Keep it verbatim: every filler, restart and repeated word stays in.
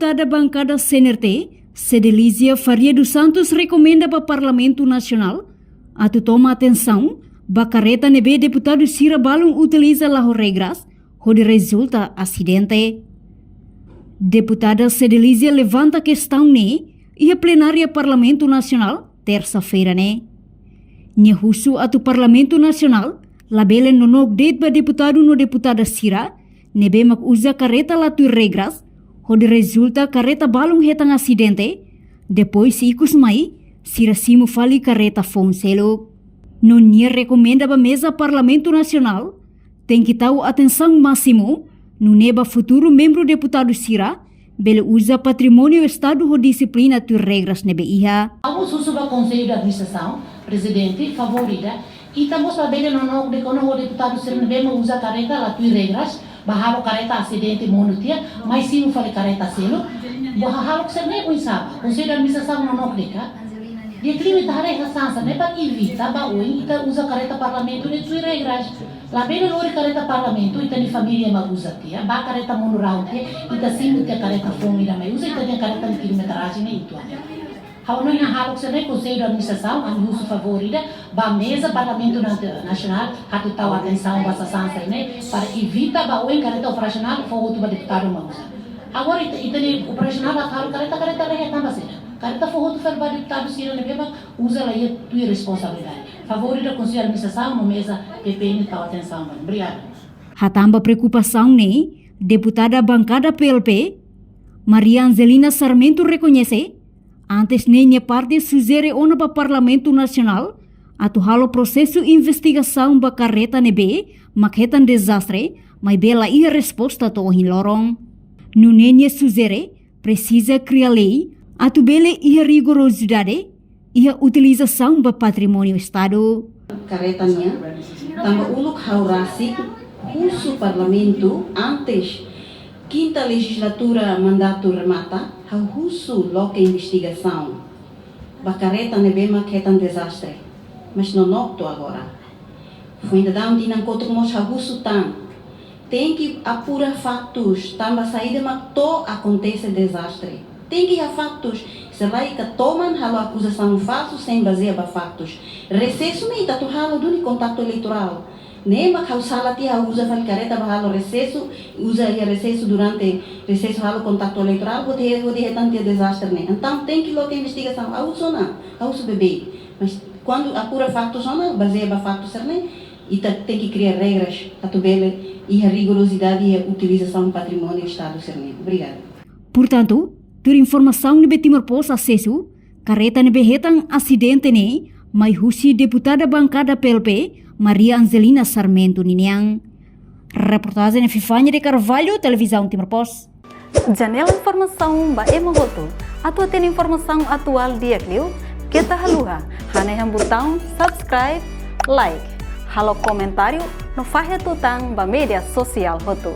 Deputada bankada C N R T, Cedelizia Faria dos Santos, rekomenda ba Parlamentu Nasionál atu toma atensaun ba kareta ne'ebé deputadu sira balun utiliza la ho regras, hodi rezulta asidente. Deputada Cedelizia levanta kestaun ne'e iha plenária Parlamentu Nasionál, tersa-feira ne'e. Nia husu atu Parlamentu Nasionál labele nonook de'it ba deputadu no deputada sira ne'ebé mak uza kareta la tuir regras, hodi rezulta kareta balun hetan asidente, depois ikus mai sira simu fali kareta foun seluk. No nia rekomenda ba meza Parlamentu Nasionál tenke tau atensaun másimu, nune'e ba futuru membru deputadu sira bele uza patrimóniu Estadu ho dixiplina tuir regras ne'ebé iha. Ha'u husu ba Konsellu de Administrasaun, Prezidente, favór ida, ita mós labele nonook de'it kona-ba deputadu sira ne'ebé mak uza kareta la tuir regras, ba halo kareta asidente monu tiha, mai simu fali kareta seluk. Ba hahalok sira-ne'e oinsá ba Konsellu de Administrasaun nonook de'it ka? Di'ak liu ita haree hanesan sá, ne'e para evita ba oin ita uza kareta Parlamentu ne'e tuir regras. Labele lori kareta Parlamentu, ita-nia família mak uza tiha, ba kareta monu rahun tiha, ita simu tiha kareta foun ida mai uza, ita-nia kareta nia kilometrajen ne'e uitoan. Ha'u hanoin hahalok sira-ne'e Konsellu de Administrasaun, ami husu favór ida ba meza Parlamentu Na-, Nasionál atu tau atensaun ba sasán sira-ne'e, para evita ba oin kareta operasionál fó hotu ba deputadu mak uza. Agora ita, ita-nia operasionál atu halo kareta, kareta la iha tanba saida? Kareta fó hotu fali ba deputadu sira ne'ebé mak uza la iha tuir responsabilidade. Favór ida Konsellu de Administrasaun no meza P P N tau atensaun ba. Obrigadu. Hatán ba preokupasaun ne'e, deputada bankada P L P, Maria Angelina Sarmento rekoñese, antes ne'e nia parte sujere ona ba Parlamentu Nasionál atu halo prosesu investigasaun ba kareta ne'ebé mak hetan dezastre, maibé la iha resposta to'o ohin loron. Nune'e nia sujere, presiza kria lei atu bele iha rigorozidade iha utilizasaun ba patrimóniu Estadu. Kareta nian, tanba uluk ha'u rasik husu Parlamentu antes kinta lejizlatura mandatu remata, ha'u husu loke investigasaun ba kareta ne'ebé mak hetan dezastre, mas nonook to'o agora. Foin daudaun tinan kotuk mós ha'u husu tan. Tenke apura faktus, tanba saida mak to'o akontese dezastre. Tenke iha faktus, se lae ita toman halo akuzasaun falsu sein bazeia ba faktus. Resesu ne'e ita atu halo duni kontaktu eleitorál. Ne'e mak ha'u sala tiha, ha'u uza fali kareta ba halo resesu, uza iha resesu durante resesu halo kontaktu eleitorál, hodi, hodi hetan tiha dezastre ne'e. Entaun tenke loke investigasaun, ha'u husu ona, ha'u husu beibeik. Mas kuandu apura faktus ona, bazeia ba faktus sira-ne'e, ita tenke kria regras atu bele iha rigorozidade iha utilizasaun patrimóniu Estadu sira-ne'e. Obrigadu. Portantu, tuir informasaun ne'ebé Timor Post asesu, kareta ne'ebé hetan asidente ne'e mai husi deputada bankada P L P, Maria Angelina Sarmento ninian. Reportajen Epifania de Carvalho, Televizaun Timor Post. Janela informasaun ba ema hotu. Atu hatene informasaun atuál di'ak liu, keta haluha hanehan butaun subscribe, like, halo komentáriu no fahe tutan ba média sosiál hotu.